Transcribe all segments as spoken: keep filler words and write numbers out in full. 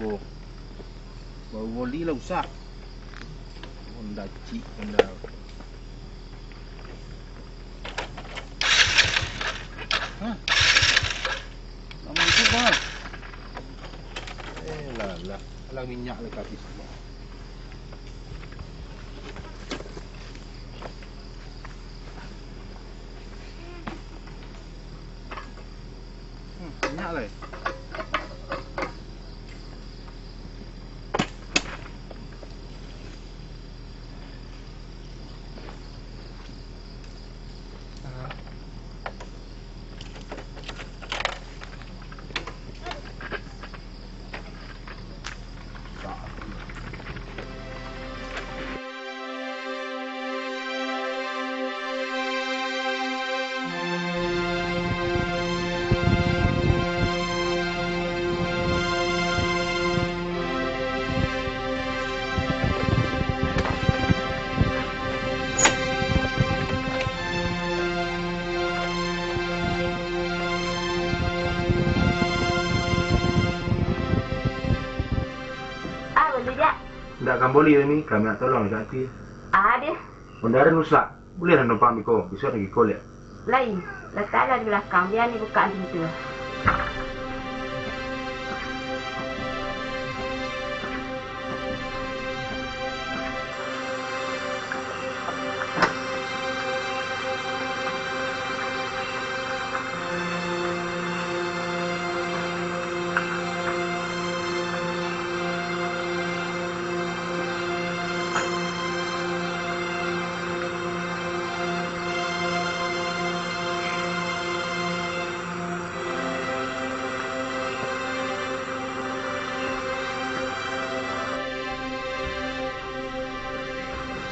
Oh, baru oli lah rusak. Honda cik, Honda. Hah? Nama itu, Bang? Eh, lah, lah. Alah, minyak lah habis. Hmm, minyak lah. Ah, bali, Jak. Ndak kan bali, Mi. Kami nak tolong, Jak, ti. Ah, deh. Kendaraan rusak. Buliah lah numpang biko, bisuak lagi ko liak. Lai, lataklah di balakang, bia ni bukak pintu.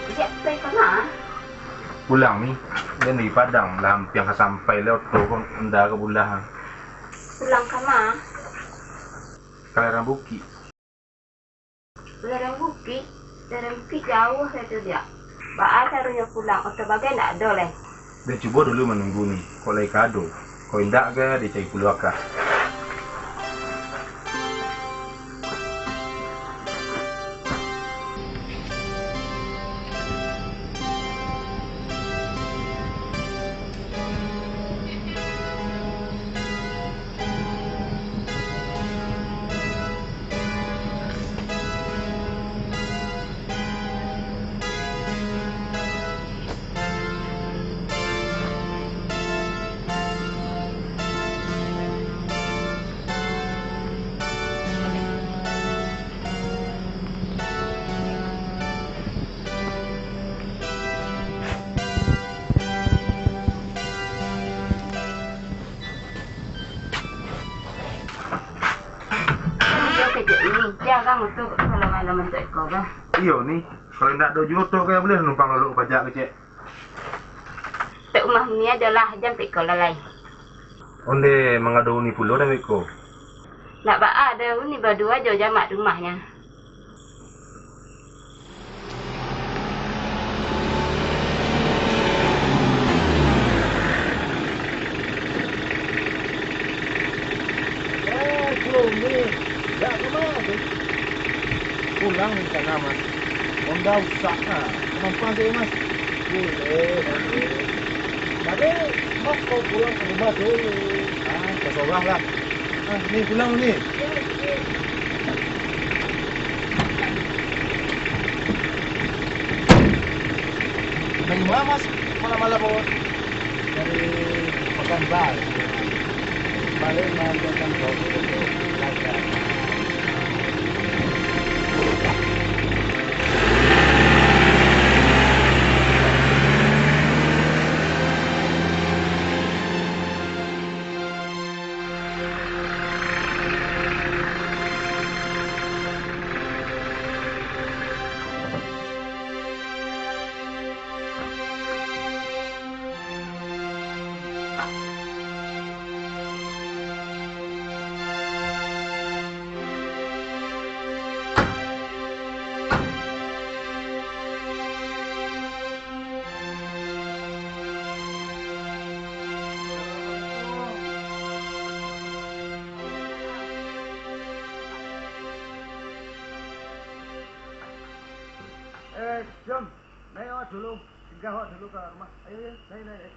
Ijak pai ka ma? Pulang, Mi. Den di Padang, lah ampiang ka sampai lai oto ko, ndak ka pulang. Pulang ka ma? Ka lereng bukik. Lereng bukik? Lereng bukik jauah lai tu, Jak. Baa caronyo pulang, oto bagai ndak ado lai. Den cubo dulu manunggu, Mi. Kok lai ka ado. Kok indak, ka dicari pulo aka. Iyo kecek ni, jan kan mutu kalau malam untuk iko kan. Iyo ni, kalau indak ado juo oto ko, buliah numpang lalok pajak kecek. Tok umah Uni ajo lah, jan piko lalai. Onde mangado Uni pulo dah beko. Nak baa ado Uni baduo jo jamak di umahnyo. Eh, Uni, dak ka ma tu? Pulang ka ma? Honda rusak nah. Mampang sajo, Mas. Buliah, buliah. Tapi, Mas, kau pulang ka rumah dulu. Ah, tasorah lah. Ah, ni pulang ni. Dari ma, Mas, malam-malam, Bos? Dari Pekanbaru. Balik makan kopi itu belajar. Eh, Jom, naik awak dulu. Singgah awak dulu ka rumah. Ayo, ayo, naik, naik, naik.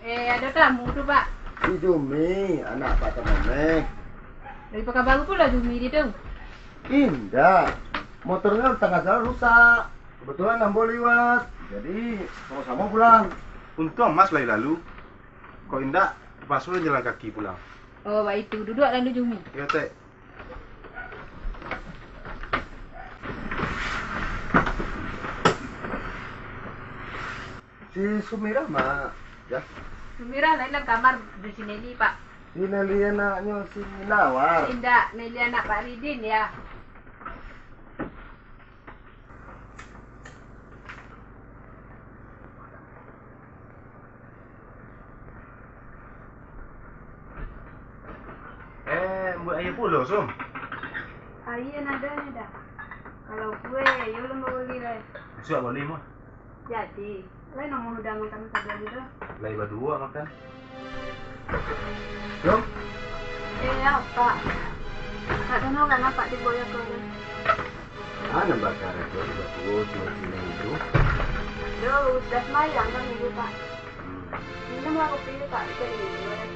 Eh, ado tamu tu, Pak. Si Jumi, anak Pak Tamameh. Lai bakabaru pulo Jumi di tu? Indak. Motornyo di tangah jalan rusak. Kebetulan ambo liwat. Jadi, samo-samo pulang. Untuang Mas lai lalu. Kok indak, tapaso jalan kaki pulang. Oh, baitu. Duduak lalu, Jumi. Iyo, Tek. Si Sumirah ma, Jah? Sumirah lai dalam kamar jo si Nelly, Pak. Si Nelly anaknyo si Nawar? Indak, Nelly anak Pak Ridin, ya. Eh, buek aia pulo, Sum? Aia ndak ado, Da. Kalau kue, iyo lun babali lai. Bisuak bali mah. Jadi, lai namuah Uda makan sabuah tu? Lai baduo makan. Yo. Eh, apak. Nak tanya urang apak di boya ko tu? Ah, nan bakarajo di batuo, cuma sini itu. Yo, sudah sembahyang kan minggu, Pak? Hmm. Minumlah kopi, Pak. Bisa diminum, eh.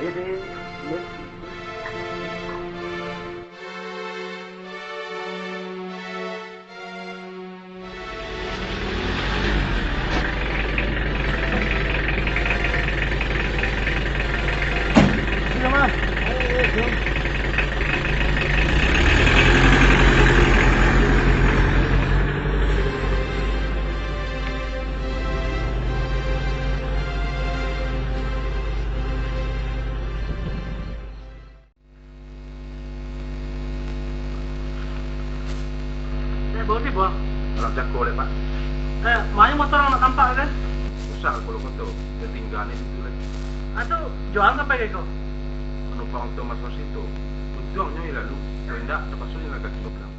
Ayo, deh. Ayo. Eh, baru tibo? Dalam cako lai, Pak. Eh, ma nyo motor nan nampak tu? Rusak kalau koto, tatingga ni situ lai. Ah, tu, jualan sampai ka iko? Panumpang oto Mas Rosi tu, untuang nyo lalu, kalau indak, tapaso jalan kaki pulang.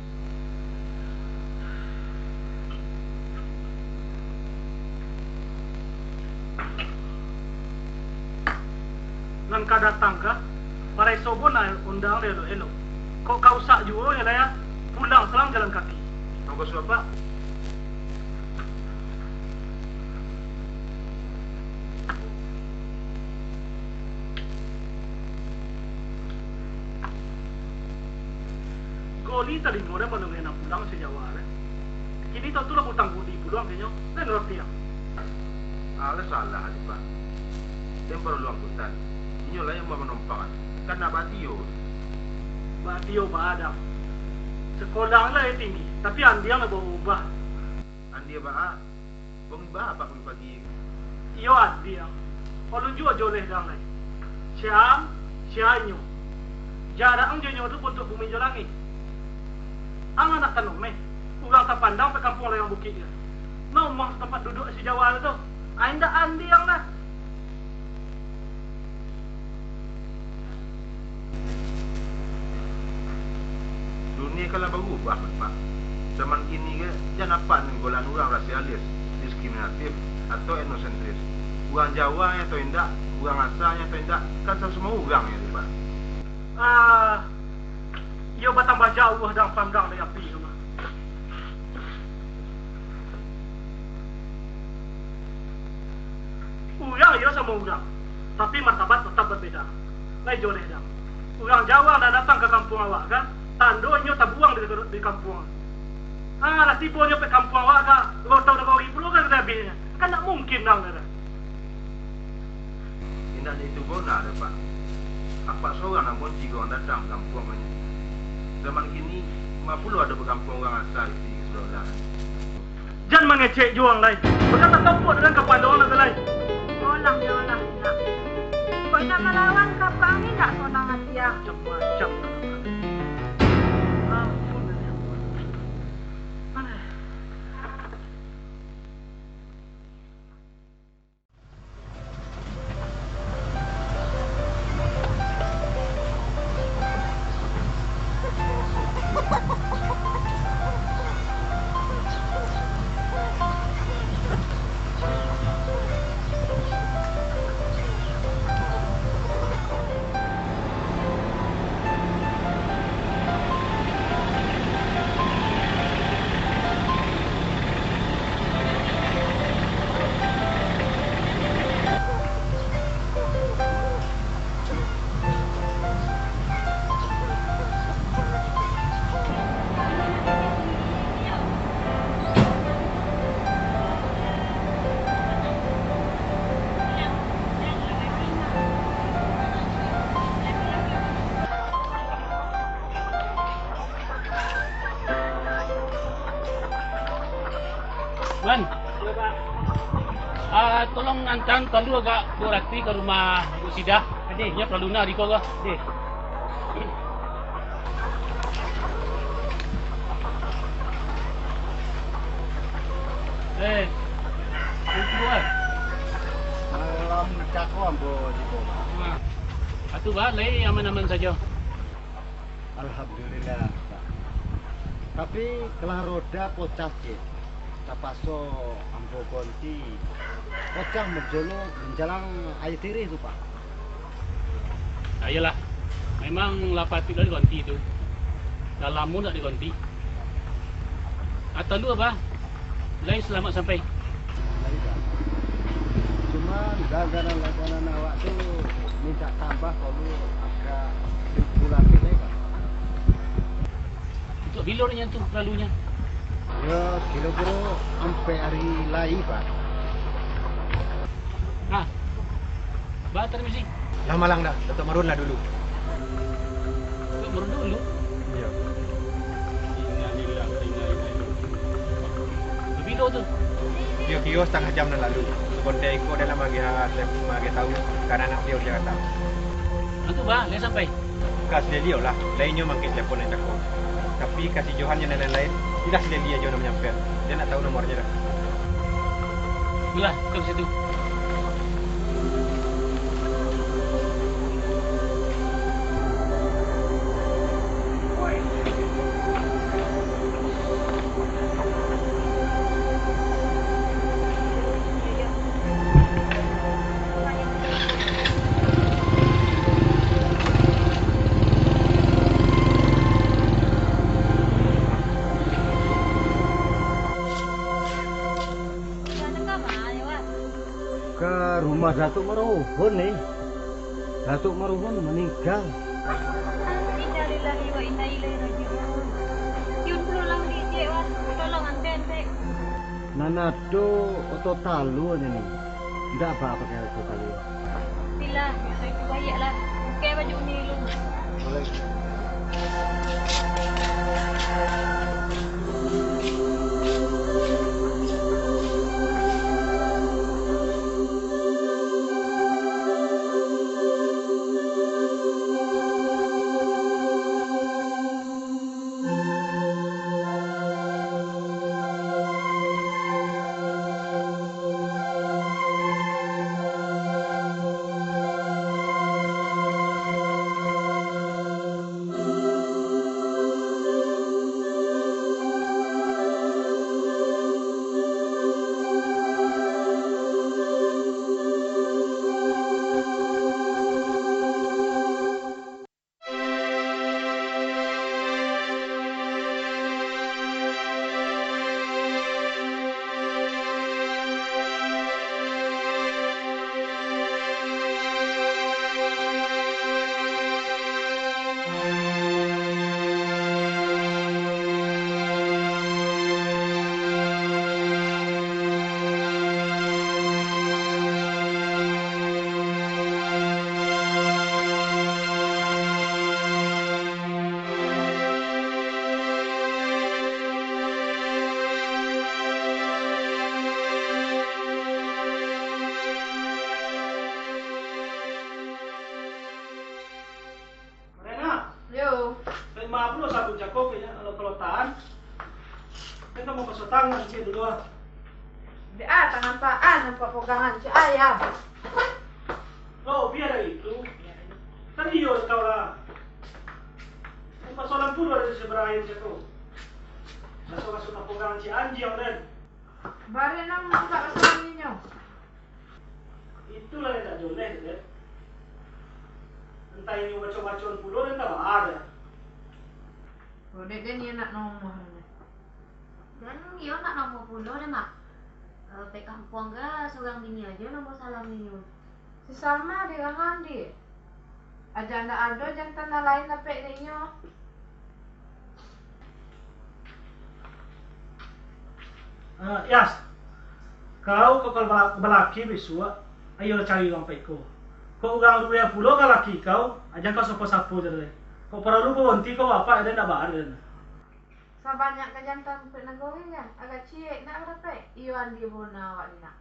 Nan ka datang ka, pareso bon lah undang dek elok-elok. Kok ka rusak juo nyo lah, ya, pulang salang jalan kaki. Mangko suap, Pak. Goli talingo dek mandanga nan pulang si Jawa dek. Kini tantu lah utang budi pulo angkenyo, den ngarati ang. Alah salah, Pak. Den paralu angkutan. Inyo lah nan mamanompang, kan nak bak Tio. Bak Tio baa dang. Sakolah lah tinggi, tapi andiang lah baubah. Andiang baa? Wong iba apak pagi-pagi. Iyo, andiang. Ulun juo joleh dang lai. Sia ang, sia inyo. Jarak ang jo inyo tu buntuak bumi jo langik. Ang anak Tanomeh, urang tapandang sakampuang Layang Bukik ko. Nan umang satampek duduak si Jawa tu. Ai, indak andiang lah. Dunia kan lah barubah, Pak. Zaman kini ko, jan apak nan golaan urang rasialis, diskriminatif, atau etnosentris. Urang Jawa nyo atau indak, urang asa nyo atau indak, kan samo-samo urang nyo, Pak. Ah, iyo batambah jauah dang panggang dari api tu mah. Urang iyo samo urang, tapi martabat tatap babeda. Lai joleh dang. Urang Jawa nan datang ka kampuang awak ko, tando inyo tabuang di, di kampuang. Ah, lah tibo inyo pek kampuang awak ko, rotau nagori pulo kan sudah abih nyo. Kan ndak mungkin dang, dah. Indak dek itu bona doh, Pak. Apak sorang nan bonci urang datang ka kampuang ko nyo. Zaman kini, ma pulo ado bakampuang urang asa di Suraudara. Jan mangecek juo ang lai. Bakato tapuak dalam kapalo ang lai. Olah, yo lah, nak. Kok indak malawan ka apak ang, indak sonang ati ang. Macam-macam. Ampun, ya ampun. Alah. Tuan, ah, tolong antaan Tuan dulu agak dua ratuih ka rumah Ibu Sidah. Ade. Inyo paralu na di ko ko. Ade. Eh, itu, Tuan. Malam cako ambo di ko. Nah. Atu, Bah, lai aman-aman sajo. Alhamdulillah, Pak. Tapi, kalah roda pocah, cik. Tapaso ambo gonti. Pocah manjolo manjalang aia tirih tu, Pak. Ah, iyolah. Memang lah patuik lah digonti tu. Lah lamo ndak digonti. Atau lu apa? Lai salamaik sampai? Lai, Pak. Cuman, langganan-langganan awak tu mintak tambah kalu agak ribu lapeh lai, Pak. Untuak bilo nyo tu paralunyo? Yo, kiro-kiro ampek ari lai, Pak. Nah, Bah, tarmisi. Lah malang dah, Datuak Marun lah dulu. Datuak Marun dulu? Iyo. Innalillahi wa inna ilaihi raji'un. Babilo tu? Kiro-kiro satangah jam nan lalu. Sabanta iko dah lah maagiah, maagiah tahu ka anak baliau di Jakarta. Nah tu, Bah, lai sampai? Ka si Leli lah, lai nyo maangkek telepon nan cako. Tapi ka si Johan jo nan lain-lain, indak si Leli ajo nan manyampaian. Indak tahu nomornyo dah. Itulah, ka situ. Ka rumah Datuak Maruhun ni. Datuak Maruhun maninggal. Innalillahi wa inna ilaihi raji'un. Yun pulo lah di cek, Wan. Tolong antek, antek. Nan ado oto talua nyo ni. Ndak ba pakai oto talua. Bilah, itu baiaklah. Bukai baju ni lu. Boleh. Marena. Yo. Pai ma pulo sabun cako, kalau kalau tahan. Kan kamu masuk tangan sih dulu ah. Dek ah, tangan paan nampak pogangan cik ayam. Lo, biar dari itu. Kan iyo kau lah. Kan pasolan pulo dari seberang ayam cako. Masuk-masuk pogangan si anjing, Den. Bareh nang buka pasolan inyo. Itulah yang tak joleh, Den. Entah inyo baco-bacoan pulo, den tak ada. Kok dek den iyo nak nomo, den? Den iyo nak nomo pulo, den, Mak. Eh, pek kampuang ga surang bini ajo nomo salam inyo. Sasamo di urang andi. Aja ndak ado jantan nan lain dapek dek inyo. Ah, Yas, kau kok kalau ba-, balaki bisuak, ayolah cari urang paiko. Kok urang luruih pulo ka laki kau, aja kau sapo-sapo je deh. Kok paralu baronti kau bapak, den ndak ba-, den. Sabanyak ka jantan untuak nagori, kan? Agak ciek, ndak ka dapek. Iyo, andi bona awak ni, nak.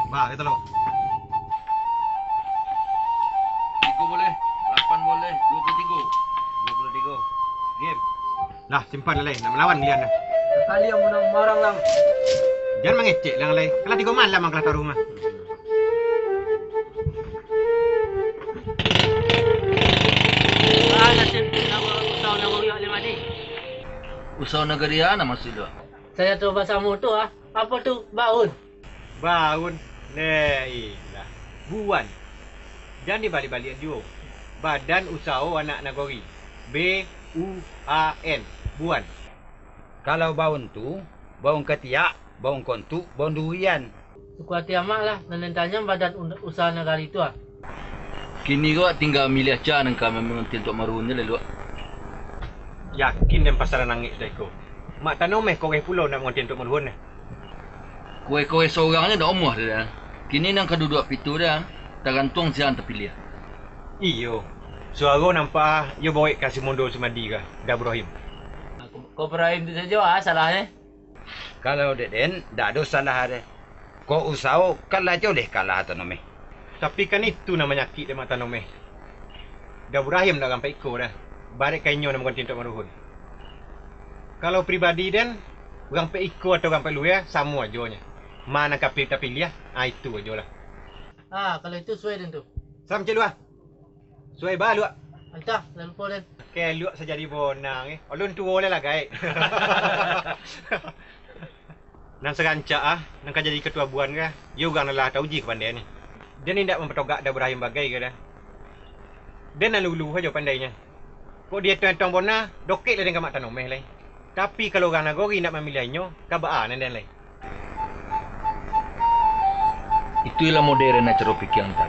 Ba, kita lo. Tigo boleh, lapan boleh, dua puluh tigo. Dua puluh tigo. Game. Lah, simpan lah, Lai. Nak malawan kalian lah. Sakali yang menang barang, Lang. Jan mangecek, Lang, Lai. Kalah tigo malam, kalah taruh mah. Ah, nasib awak usaho nagori awak limah ni. Usaho nagori a nan mukasuik tu? Sajo tu basamo tu, ah. Apo tu, Baun? Baun? Lailah. Buan. Jan dibaliak-baliak juo. Badan Usaho Anak Nagori. B U A N. Buan. Kalau baun tu, baun katiak, baun kontuk, baun durian. Suko ati amak lah, nan ditanyam badan un-, usaho nagori tu ah. Kini ko tingga miliah aca nan ka mangonti Tuak Maruhun je lah, Luak. Yakin den pasaran angek sudah iko. Mak Tanomeh koreh pulo nak mangonti Tuak Maruhun. Koreh-koreh sorang je ndak omoh dah. Kini nan ka duduak pito dah, tagantuang sia nan tapiliah. Iyo, suaro nampak ah, iyo bawek ka si Mundo Sumadi ka, Da Ibrahim. Ko Ibrahim tu sajo ah salahnyo. Kalau dek den, dak ado salah deh. Kok usaho, kalah jo leh kalah Tanomeh. Tapi kan itu nan manyakik dek Mak Tanomeh. Da Ibrahim dak urang pek iko dah. Barek ka inyo nan mangganti Tuak Maruhun. Kalau pribadi den, urang pek iko atau urang pek luwe, samo ajo nyo. Ma nan ka pi-, tapiliah, ah, itu ajo lah. Ah, kalau itu suai den tu. Salam cek luah. Suai ba, Luak. Antah, lah lupo den. Oke, Luak sajadi bonang, eh. Alun tuo lah, lah gaek. Nan sarancak ah, nan ka jadi ketua buan ka, iyo urang nan lah tauji kapandian ni. Den indak mampatogak Da Ibrahim bagai ka dah. Den nan lulu sajo pandainyo. Kok dietong-etong bona, dokek lah den ka Mak Tanomeh lai. Tapi kalau urang nagori indak mamiliah inyo, ka baa nan den lai? Itu ialah modern caro pikia antah.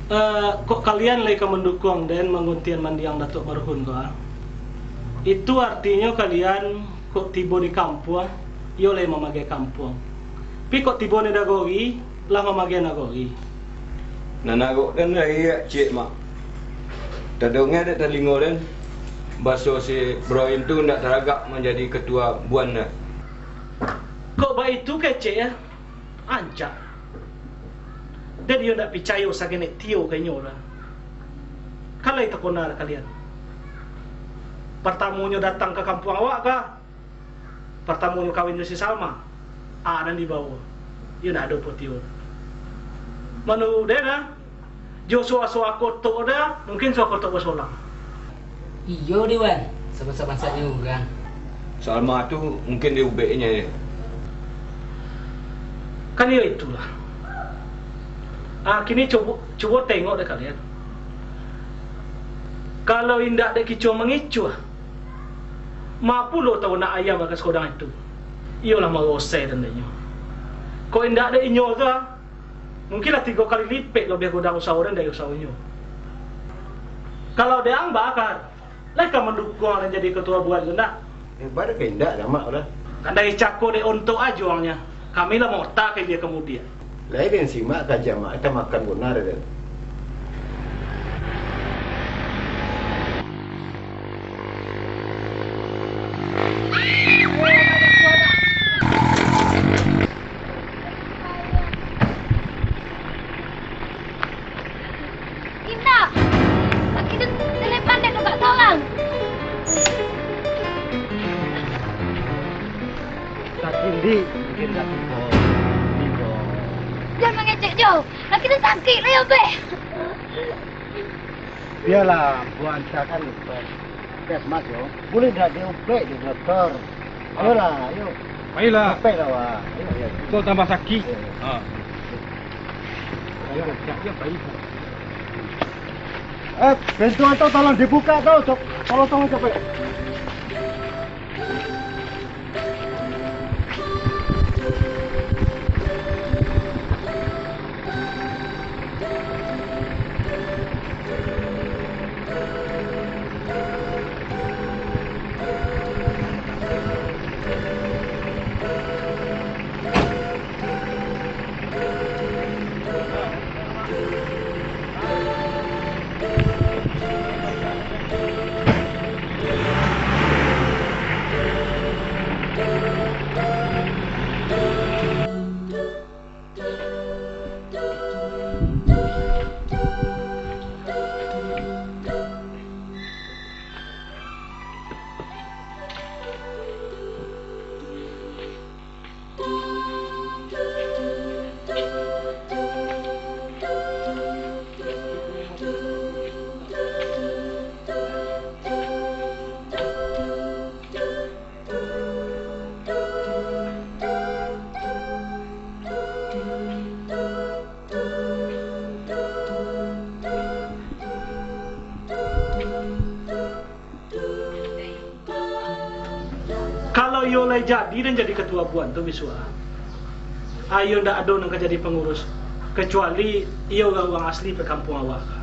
Eh, kok kalian lai ka mandukuang den manggontian mandiang Datuak Maruhun ko, ah? Itu artinyo kalian kok tibo di kampuang, iyo lai mamagai kampuang. Tapi kok tibo di nagori, lah mamagai nagori. Nan agok den raiak ciek, Mak. Tadonga dek talingo den, baso si Ibrahim tu ndak taragak manjadi ketua buan nyo. Kok baitu kecek, yo? Ancak. Den iyo ndak picayo sagenek tio ka inyo lah. Kan lai takona lah kalian. Partamonyo datang ka kampuang awak ka, Partamonyo kawin jo si Salma, a nan dibawo, iyo ndak ado potio. Manuruik den, ah, jo suwa-suwa kotok den, mungkin suwa kotok basolang. Iyo deh, Wan, sabansak-bansaknyo urang. Salma tu mungkin diubeknyo, yo. Kan iyo itulah. Ah, kini cubo, cubo tengok dek kalian. Kalau indak dek kicuah mangicuah, ma pulo tanak ayam ka sagodang itu? Iyolah marosai tandonyo. Kok indak dek inyo tu, ah, mungkin lah tigo kali lipek labiah godang usaho den dari usaho inyo. Kalau dek ang baa, lai ka mandukuang den jadi ketua buan tu ndak? Eh, baa ka indak, Mak, lah. Kan dari cako dek ontok ajuangnyo, kami lah mota ka dia kamudian. Lai den simak ka Jamak, ka makan bona den. Indak! Laki den, den lai pandai nunggak sorang! Sakik, Dik. Mungkin sakik ko. Dik ko. Jan mangecek jo. Laki den sakik, lai obek. Bialah, buah ancakan ubek. Puskesmas yo. Buliah ndak diubek dek dokter? Ayolah, ayo. Baiklah. Capeklah, Wak. Ayo, ayo. Kok tambah sakik. Ayo. Ha. Ayo, siap, siap, baik. Eh, pintu tu tolong dibuka tu, cok. Tolong, tolong, capek. Jadi den jadi katua buan tu bisuak. Ayo ndak ado nan ka jadi pangurus, kacuali iyo urang-urang asli pakampuang awak ka.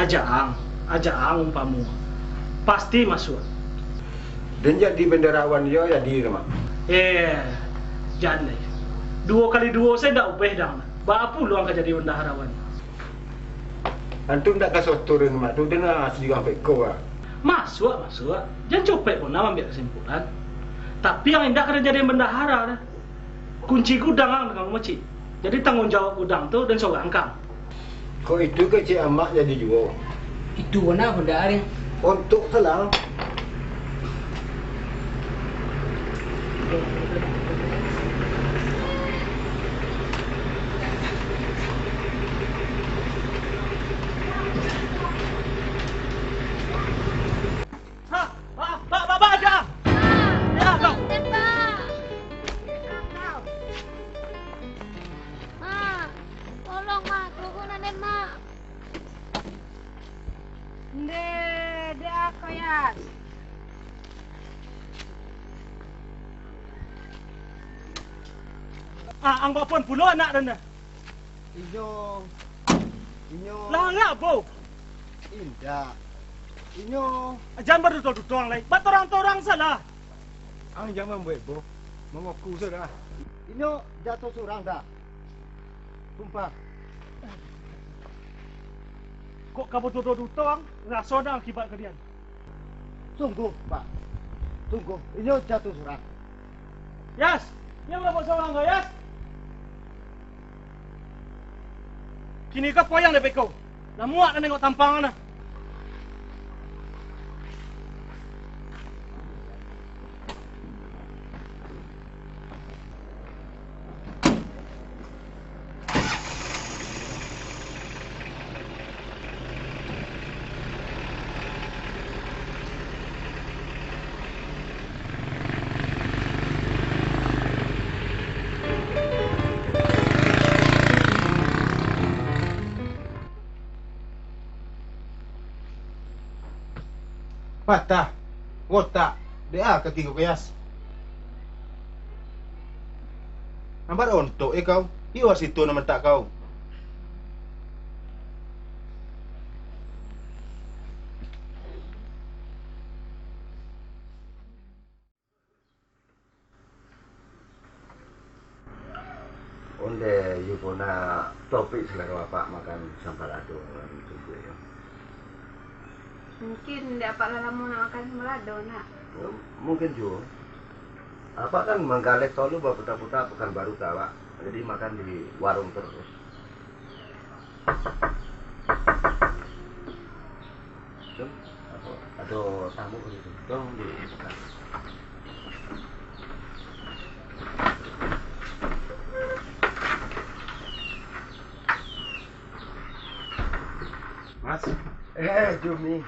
Ajaang, ajaang umpamo. Pasti masuak. Den jadi bendaharawan iyo jadi tu, Mak. Eh, jan lai. Duo kali duo se ndak ubeh dang. Baa pulo ang ka jadi bendaharawan? Antu ndak ka soto den, Mak, tu den asli urang peko, ah. Masuak, masuak. Jan copek ko nak mambiak kasimpulan. Tapi ang indak ka jadi bendahara doh. Kunci gudang ang dek ang, Mak Cik. Jadi tangguang jawab gudang tu den sorang ka ang. Kok itu kecek amak jadi juo? Itu bana bendahara. Ontok salang. Ha, ba, ba, ba, ba, aja. Ya, Bang. Mak, tolong, Mak, turunan den, Mak. Ndeh, dek ako, Yas? Ah, ang bapuan pulo anak den dah. Inyo, inyo. Lah, ngabo? Indak. Inyo. Jan baduto-duto ang lai. Batorang-torang salah. Ang jan mambuek boh. Mangaku sajo. Inyo jatuah surang dah. Sumpah. Kok ka baduto-duto ang? Raso dah akibat kadian. Sungguh, Pak. Sungguh, inyo jatuah surang. Yas, inyo marampok surang ko, Yas. Kini ko payah dek beko. Lah muak nak nengok tampang nah. Patah, ngotak, dek a kaki ko, Yas. Nampak ontok e kau, iyo situ nan mantak kau. Onde Yukona topik selero apak makan sambalado nan tumbuah yo. Mungkin dek apak lah lamo nak makan sambalado, nak. Yo, mungkin juo. Apak kan manggaleh tolu baputa-puta Pekanbaru ka awak. Jadi makan di warung terus. Jom, apo, ado tamu di situ. Tolong di-, Mas. Eh, Jumi.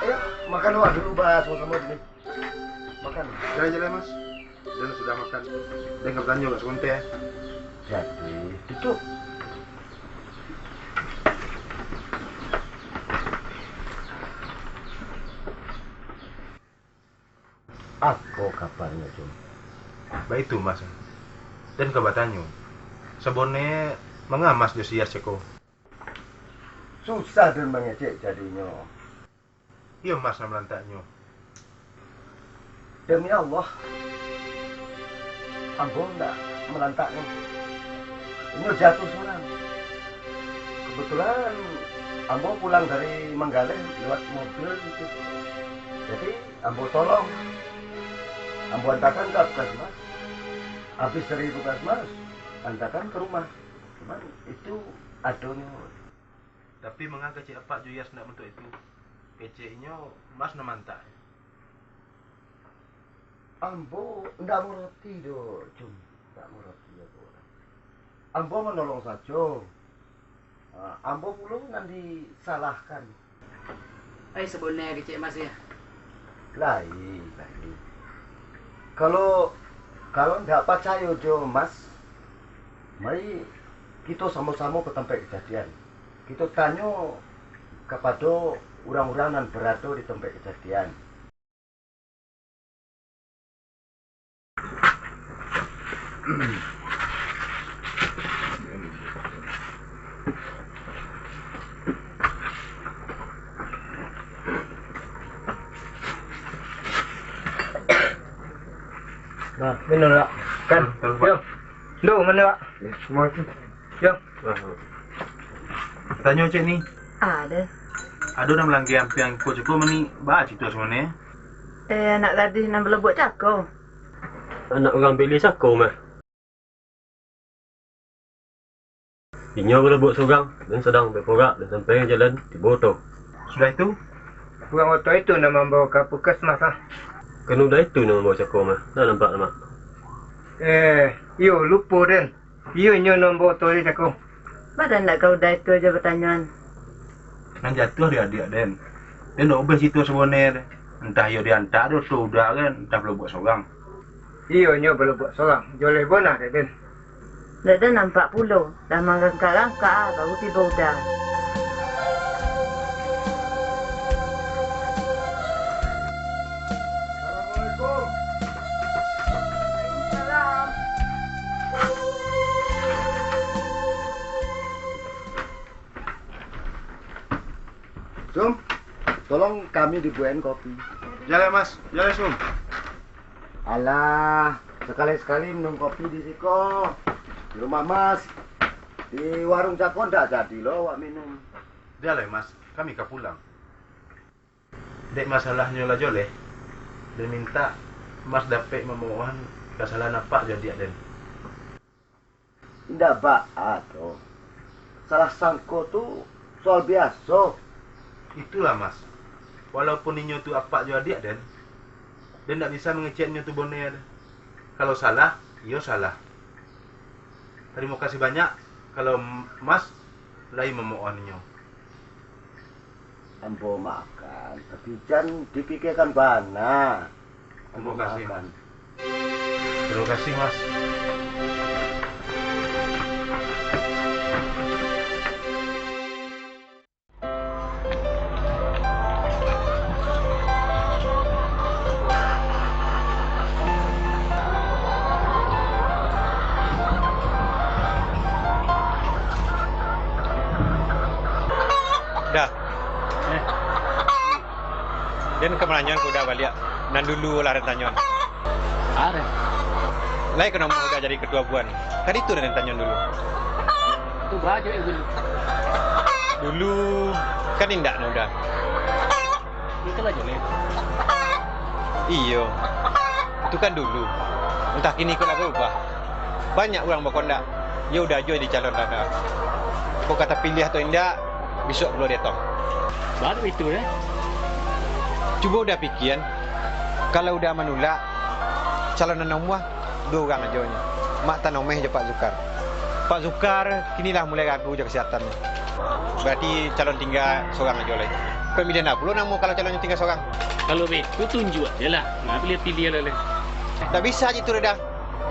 Ayo, makan awak dulu, Bas, sama-sama, Jumi. Makan. Jaleh-jaleh, Mas. Den sudah makan. Den ka batanyo agak sagonte. Jadi, duduk. Apo kabarnyo, Jum? Baitu, Mas. Den ka batanyo. Sabonanyo, manga Mas jo si Yas ko? Susah den mangecek jadinyo. Iyo Mas nan malantaknyo. Demi Allah, ambo ndak malantaknyo. Inyo jatuah surang. Kebetulan ambo pulang dari manggaleh lewat mobil gitu. Jadi, ambo tolong. Ambo antakan ka puskesmas. Habis dari puskesmas, antakan ka rumah. Cuman itu adonyo. Tapi manga kecek apak jo Yas ndak bantuak itu? Keceknyo Mas nan maantak. Ambo ndak mangarati doh, Jum. Ndak mangarati ambo. Ambo manolong sajo. Ah, ambo pulo nan disalahkan. Ai, sabonanyo kecek Mas, yo? Lai, lai. Kalau, kalau ndak pacayo jo Mas, mari kito samo-samo ka tampek kajadian. Kito tanyo kapado urang-urang nan barado di tampek kajadian. Nah, minum lah. Kan? Tahu, Pak. Yo. Ndu, mano, Pak? Yo. Tanyo cek ni. Ado. Ado nan malanggia ampiang ko cako mani, baa carito sabananyo? Eh, anak gadih nan balobuak cako. Anak urang pilih cako mah. Inyo balobuak surang, den sadang baporak, den sampai jalan, tibo oto. Sudah itu? Urang oto itu nan mambawa ka puskesmas lah. Kan udah itu nan mambawa cako mah, ndak nampak, Mak. Eh, iyo, lupo den. Iyo, inyo nan mambawa oto di cako. Baa ndak ka udah itu ajo batanyoan? Nan jatuah di adiak den. Den ndak ubah carito sabananyo. Antah iyo diantak dek oto udah kan, antah balobuak surang. Iyo, inyo balobuak surang. Joleh bana dek den. Ndak ado nampak pulo, lah marangkak-rangkak, ah, baru tibo udah. Assalamualaikum. Waalaikumsalam. Sum, tolong kami dibuatin kopi. Jaleh, Mas. Jaleh, Sum. Alah, sakali-sakali minum kopi di siko. Di rumah Mas. Di warung cako ndak jadi lo awak minum. Jaleh, Mas. Kami ka pulang. Dek masalahnyo lah joleh, den mintak Mas dapek mamoan kasalahan apak jo adiak den. Indak baa doh. Salah sangko tu soal biaso. Itulah, Mas. Walaupun inyo tu apak jo adiak den, den ndak bisa mangecek inyo tu boneh. Kalau salah, iyo salah. Tarimo kasih banyak kalau Mas lai mamoan inyo. Ambo maafkan, tapi jan dipikirkan bana. Ambo maafkan. Tarimo kasih, Mas. Dah. Eh. Den ka mananyoan ka Uda baliak. Nan dulu lah den tanyoan. Lai ka namuah Uda jadi ketua buan. Kan itu nan den tanyoan dulu. Tu baju dulu. Dulu kan indak, Uda. Itu lah joleh. Iyo. Itu kan dulu. Antah kini ko lah barubah. Banyak urang bakondak, iyo Uda juo jadi calon lah. Ko ka tapiliah atau indak, bisuak pulo diatong. Baru itu, yo. Cubo Uda pikian, kalau Uda manulak, calon nan namuah duo urang ajo nyo, Mak Tanomeh jo Pak Zukar. Pak Zukar kini lah mulai ragu jo kasehatannyo. Barati calon tingga sorang ajo lai. Pamilihan pulo namo kalau calonnyo tingga sorang? Kalau baitu tunjuak se lah, nah, piliah-piliah lah lai. Ndak bisa jo itu, Uda.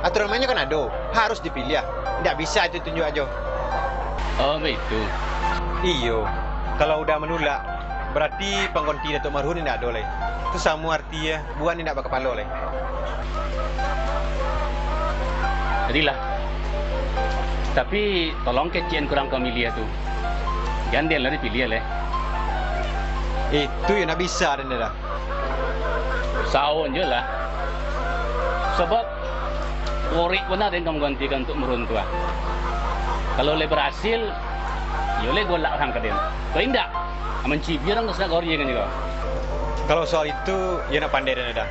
Aturan mainnyo kan ado, harus dipiliah. Indak bisa itu tunjuak ajo. Oh, baitu. Iyo, kalau Uda manulak, barati pangganti Datuak Marhun indak ado lai. Tu samo arti buan indak bakapalo lai. Jadilah. Tapi, tolong kecek an ka urang ka mamiliah tu. Jan den lah dipiliah lai. Itu yo ndak bisa den, Uda. Usahoan jo lah. Sabab, korek bana den ka manggantikan Datuak Marhun tu, ah. Kalau lai barasil, iyo lai golak urang ka den. Kalau indak, mancibia urang ka Sanak Gori kan juo. Kalau soal itu, iyo ndak pandai den, Uda.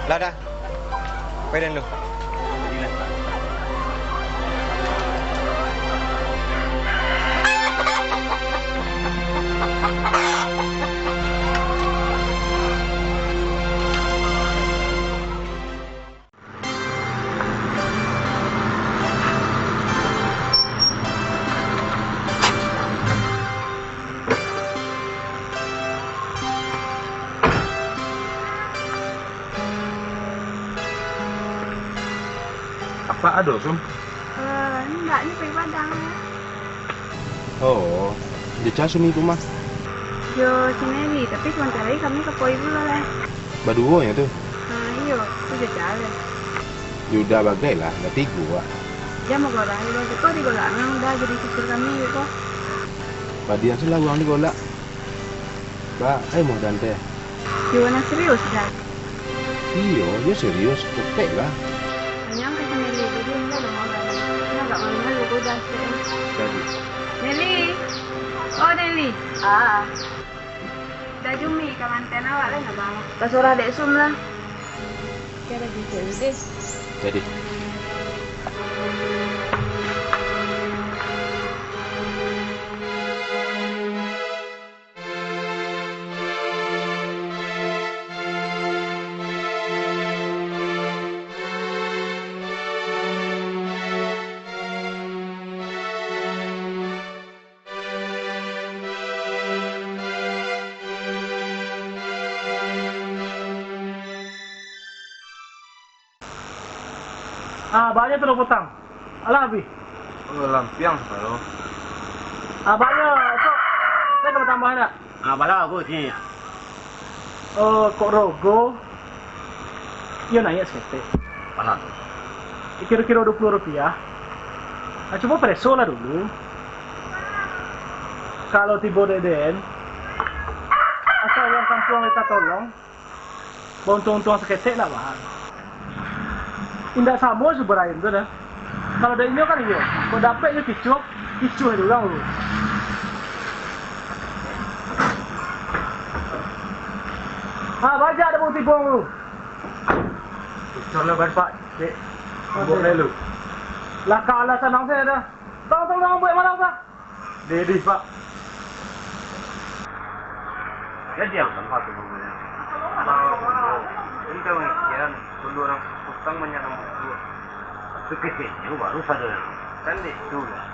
Lah, Da. Pai den lu. Apak ado, Sum? Eh, indak, nyo pai Padang. Oh, jo caa Sum iko mah? Jo si Meli, tapi sabanta lai kami ka pai pulo lai. Baduo nyo tu? Ah, iyo, tu jo caa lai. Yo udah bagai lah, lah tigo, Wak. Jan bagorah, di luar tu kau digolak, memang udah jadi cucur kami, ko. Padiah tu lah urang digolak. Ba, ai moh dan teh. Yo, nah serius, dah. Iyo, yo serius, ketek lah. Anyang ka sandiri, jadi udah lah, mau balik. Nah, agak malu-malu, udah, sih. Jadi. Nelly! Oh, Nelly! Ah. Dah jumi ka mantan awak lai, Abang. Tasurah Dek Sum lah. Kira gitu deh. Jadi. Ah, banyak tu lo kutang. Alah, abih. Oh, lampiang, bro. Ah, banyak tu. Saya kalau tambah nak. Ah, bala aku sini. Oh, kok rogo? Iyo, naiak saketek. Pala tu? Kiro-kiro duo puluah rupiah. Ah, cubo pareso lah dulu. Kalau tibo dek den, asal urang kampuang lai tatolong, bauntuang-untuang saketek lah, Bang. Indak samo jo Ibrahim tu dah. Kalau dek inyo kan iyo, kok dapek jo kicuah, kicuah jo urang tu. Ha, bajak dah bukti bong tu. Bocor lah ban, Pak. Cek. Ambuak lai lu. Lah kalah sanang sajo dah. Tolong, tolong, ambuak malam kah? Dedih, Pak. Jadi yang tempat tu namanya. Kalau dulu, ini kalau ngikiran, dulu orang utang banyak nambah dua. Tapi kecilnya baru sadar. Kan itu lah.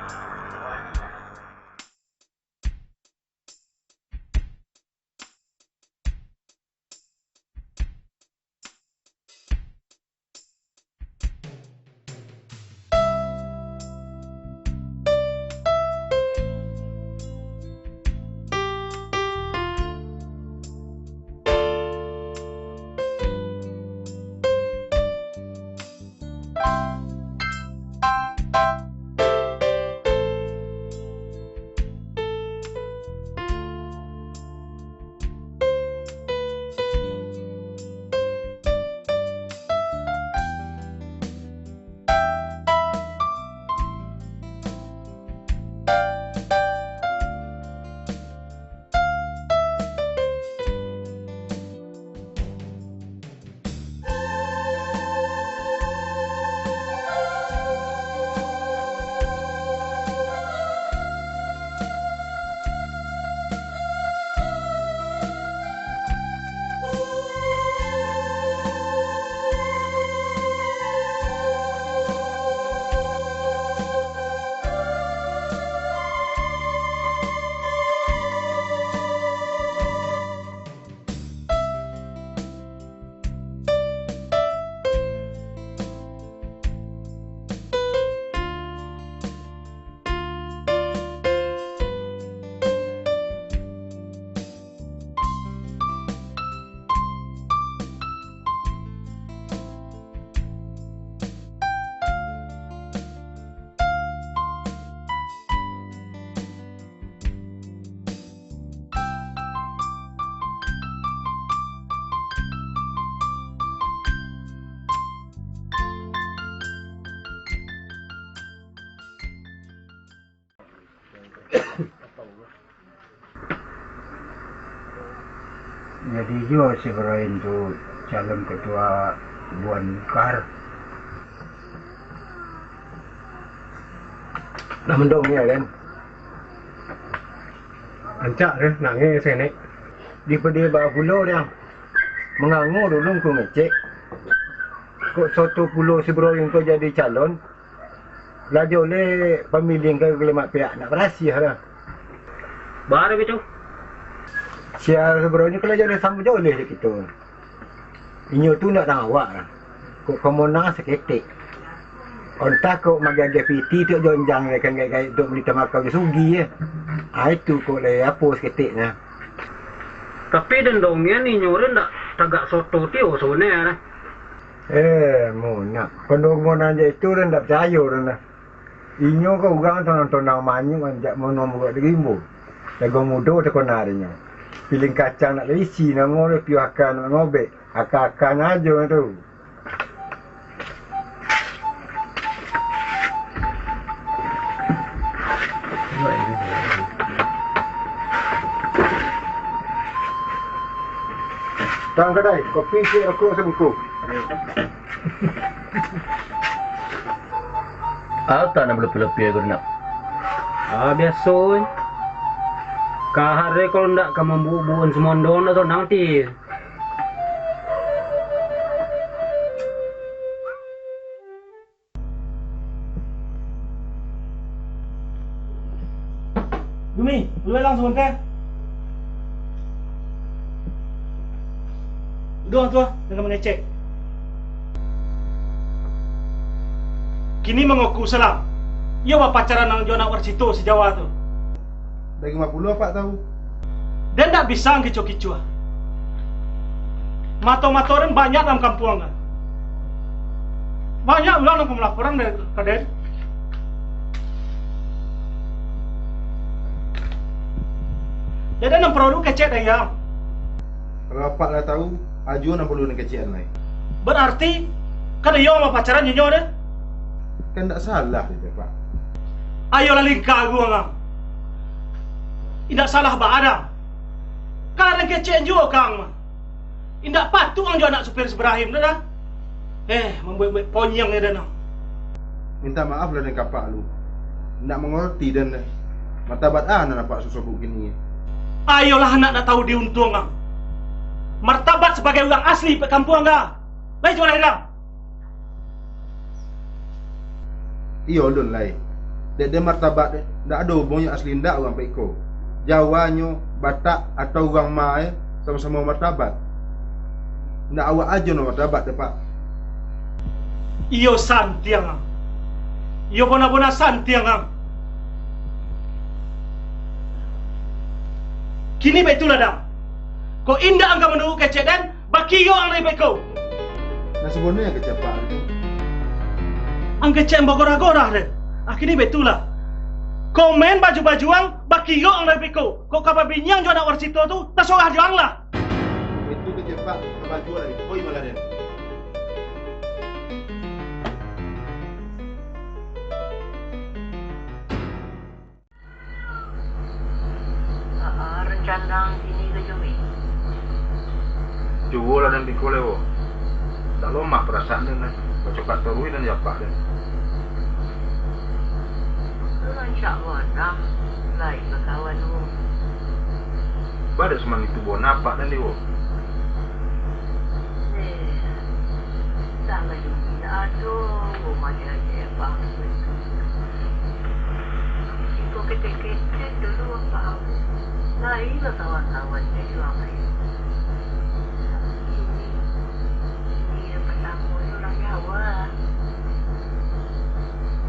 Jadi juo si Ibrahim tu calon ketua Buan Kar. Lah mendong nian, kan? Rancak deh, nangih senek. Di pede baa pulo deh. Mangango dulu ngku ngecek. Kok soto pulo si Ibrahim ko jadi calon, lah jo leh pamilihan ka lemak piak, ndak barasiah lah. Baa deh tu? Sia si Ibrahim ko lah jo leh samo jo leh dek kito. Inyo tu ndak tangah awak lah. Kok ka monang saketek. Ontah kok magiah-agiah piti tu jonjang kan gaek-gaek tu bali tamakau jo sugih, eh. Ah, itu kok lai apo saketek nah. Tapi den dongian inyo tu ndak tagak soto tio soneh lah. Eh, Munak. Kondo Munak jak itu dah ndak picayo dah nah. Inyo ko urang tonang-tonang manyuak jak mono muruk di rimbo. Jago mudo takona dinyo. Piling kacang nak isi, namo dia piuah akan nak ngobek. Aka-akan ajo tu. Tang kadai, kopi cek rokok sabungkuih. Ata nak balepi-lepi ko nak? Ah, biaso, eh. Kahar deh kalau ndak ka mambubuan sumondon atau nang ti. Dumi, luelang sabanta. Duduak tu, jangan mangecek. Kini mangaku salah. Iyo bapacaran jo anak Warsito si Jawa tu. Dari ma pulo Apak tahu? Den ndak bisa kicuah-kicuah. Mato-mato den banyak dalam kampuang kan. Banyak urang nan ka malaporan dari ka den. Jadi nan paralu kecek dari ang. Kalau Apak lah tahu, ajo nan paralu den kecek lai. Berarti, kan iyo bapacaran jo nyo deh? Kan ndak salah deh, Pak. Ayolah lingka aguang ang. Indak salah baa dang. Kan den kecek juo ka ang mah. Indak patuik ang jo anak supir si Ibrahim tu dah. Eh, mambuek-buek ponyiang jo den ang. Minta maaf lah den ka Apak lu. Indak mangarati den deh. Martabat a nan Apak sobok-sobok kini. Ayolah anak ndak tahu diuntuang ang. Martabat sabagai urang asli pek kampuang ka. Lai juo lah dang. Iyo, alun lai. Dek den martabat deh, ndak ado ubuangnyo asli indak urang pek ko. Jawanyo, Batak, atau urang ma e, samo-samo martabat. Ndak awak ajo nan martabat deh, Pak. Iyo santiang ang. Iyo bona-bona santiang ang. Kini baitulah dang. Kok indak ang ka manuruik kecek den, bakiro ang dari baiko. Nah, sabananyo kecek Apak tu. Ang kecek ang bagorah-gorah deh. Ah, kini baitulah. Kok main baju-baju ang, bakiro ang dari baiko. Kok ka babiniang jo anak Warsito tu, tasorah jo ang lah. Itu kecek Apak, ka baju lagi. Oi, malah den. Aa, rencana kini ka Jumi? Juo lah den biko lai, wo. Dak lomah parasaan den, nah. Bacokat taruih den jo Apak den. Rancak bana, lai bakawan, wo. Ba dek saman itu bona Apak den, wo. Eh, dak lah Jumi, dak ado, wo, maja je, Bang. Iko ketek-ketek dulu, Apak, lai bakawan-kawan jo Jumi. Kini, kini nan partamo jo urang Jawa.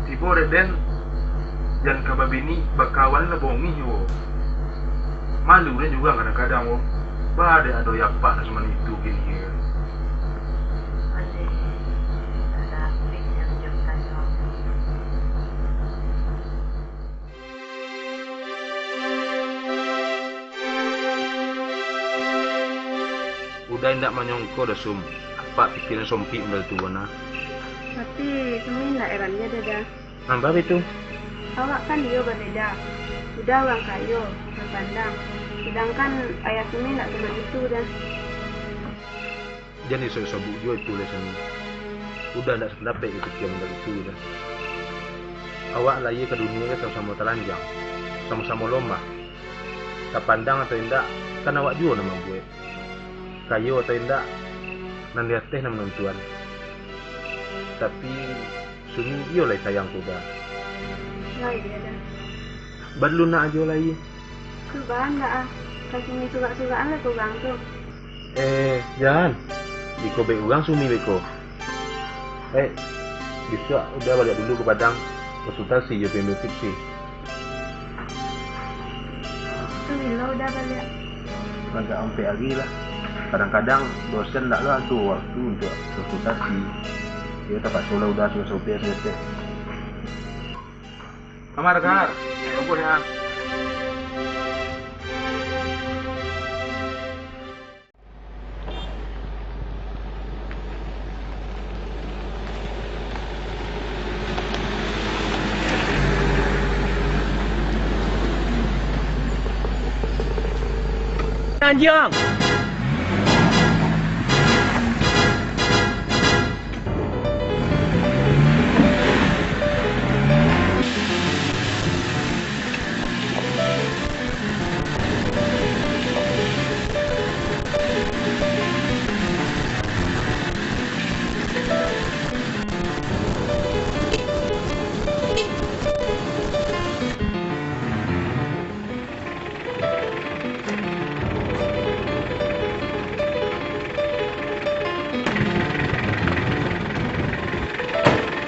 Tibo dek den, jan ka babini, bakawan lah bongih juo. Malu den juo kadang-kadang, wo. Ba dek ado Apak nan saman itu kini. Aleh, ada apo yang jam tanya? Uda indak manyongko doh, Sum, Apak pikiran sompik model tu bana. Tapi, Sumi indak eran ja, Da. Nan baa itu? Awak kan iyo babeda. Uda urang kayo, urang pandang. Sadangkan ayah Sumi indak saman itu, Da. Jan disobuk-sobuk juo itu lai, Sumi. Uda indak sapandapek jo pikia model itu, Da. Awak lahia ka dunia ko samo-samo talanjang, samo-samo lomah. Tapandang atau indak, kan awak juo nan mambuek. Kayo atau indak, nan di ateh nan manantuan. Tapi, Sumi iyo lai sayang ka Uda. Lai, Da. Balunak ajo lai. Cuboan dak ah, ka Sumi surak-surakan lah ka urang tu. Eh, jan. Beko baik urang Sumi beko. Eh, bisuak Uda baliak dulu ka Padang, konsultasi jo P M U Tipsi. Tu bilo Uda baliak? Agak ampek ari lah. Kadang-kadang dosen ndak lah tu waktu untuk konsultasi. Iyo, tapakso lah udah sudah sopir, sudah cek. Kamar, kamar. Tunggu ya. Anjiang!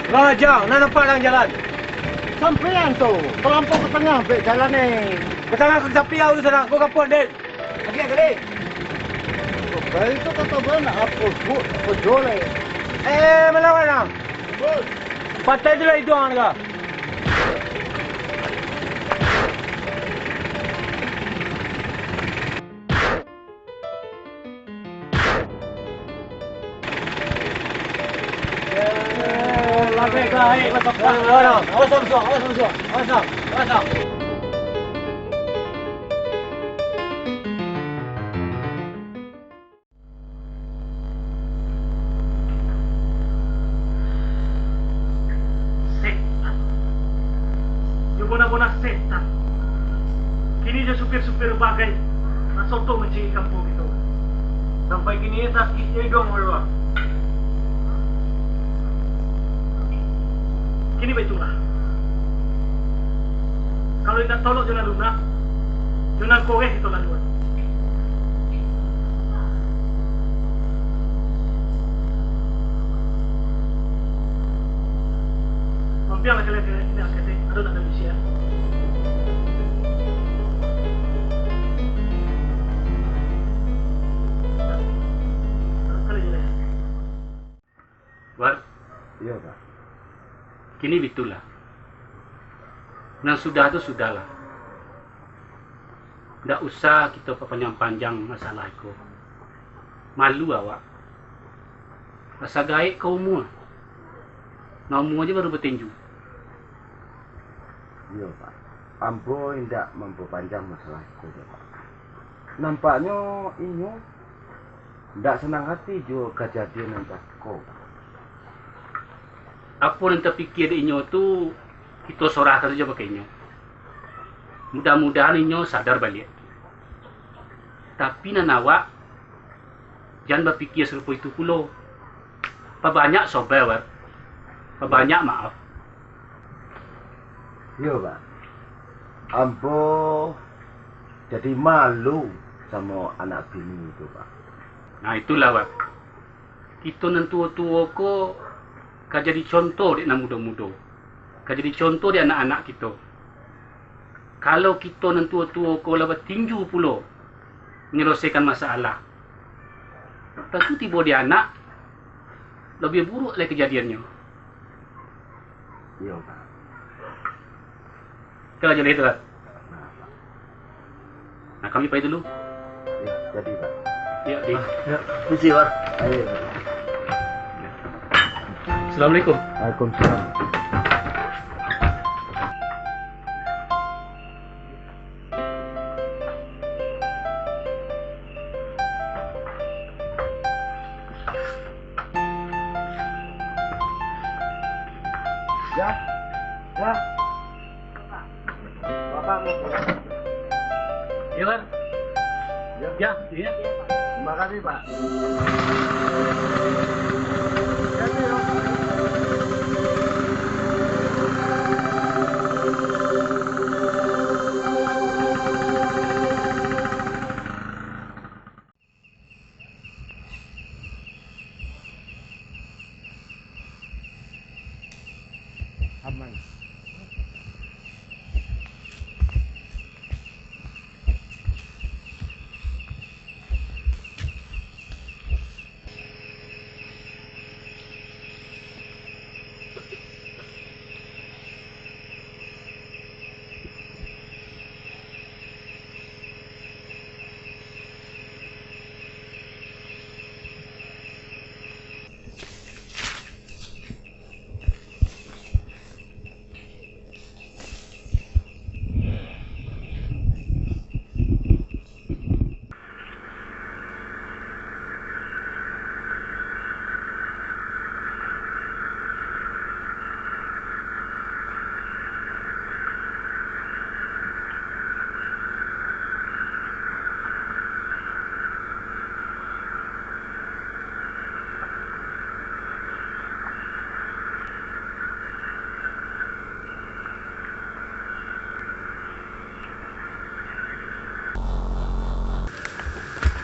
Lah, Jang, nan nampak dalam jalan. Sampean tu, talampau ka tangah bek jalan ni. Ka tangah ka tapi, ah, urusan aku ka pun, Den. Lagi, lagi. Baik tu kato bana, apo buek, apo jolek. Eh, mano, mano? Patai tu lah iduang ka. Setan. Iyo bona-bona setan. Kini jo supir-supir bagai, nak soto mancingik kampuang kito. Sampai kini sakik iduang, Bang. Kini baitulah. Kalau indak tolok jo nan lunak, jo nan koreh kito laluan. Mampianglah kalian, kalian, kalian, kalian, ado nak dari usia. Kalian jelas. War. Iyo, Pak. Kini bitulah. Nan sudah tu sudahlah. Ndak usah kito papanjang-panjang masalah iko. Malu awak. Rasa gaek ka umua. Nan umua je baru batinju. Iyo, Pak. Ambo indak mampapanjang masalah iko je, Pak. Nampaknyo inyo ndak sanang ati jo kajadian nan cako. Apo nan tapikia dek inyo tu, kito sorahkan sajo ka inyo. Mudah-mudahan inyo sadar baliak. Tapi nan awak, jan bapikia sarupo itu pulo. Pabanyak soba, War. Pabanyak maaf. Iyo, Pak. Ambo jadi malu samo anak bini tu, Pak. Nah, itulah, War. Kito nan tuo-tuo ko ka jadi contoh dek nan mudo-mudo. Ka jadi contoh dek anak-anak kito. Kalau kito nan tuo-tuo ko lah batinju pulo manyalesaikan masalah, tantu tibo di anak, labiah buruak lai kajadiannyo. Iyo, Pak. Kalau jadi itu, Pak. Nah, kami pai dulu. Yo, jadi, Pak. Yo, di. Yo, misi, Pak. Ayo. Assalamualaikum. Waalaikumsalam. Ya, ya. Bapak mau pulang. Iya, Pak. Ya. Ya, iya. Terima kasih, Pak. Aman.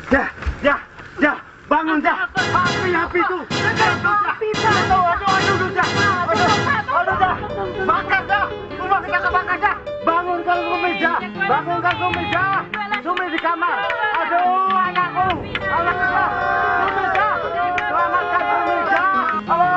Jah, Jah, Jah, bangun, Jah. Api, api tu. Aduh, aduh, aduh, aduh, Jah. Aduh, aduh, Jah. Bakar, Jah. Rumah kita kebakar, Jah. Bangunkan Sumi, Jah. Bangunkan Sumi, Jah. Sumi di kamar. Aduh, anakku. Anakku, Jah. Sumi, Jah. Selamatkan Sumi, Jah. Aduh.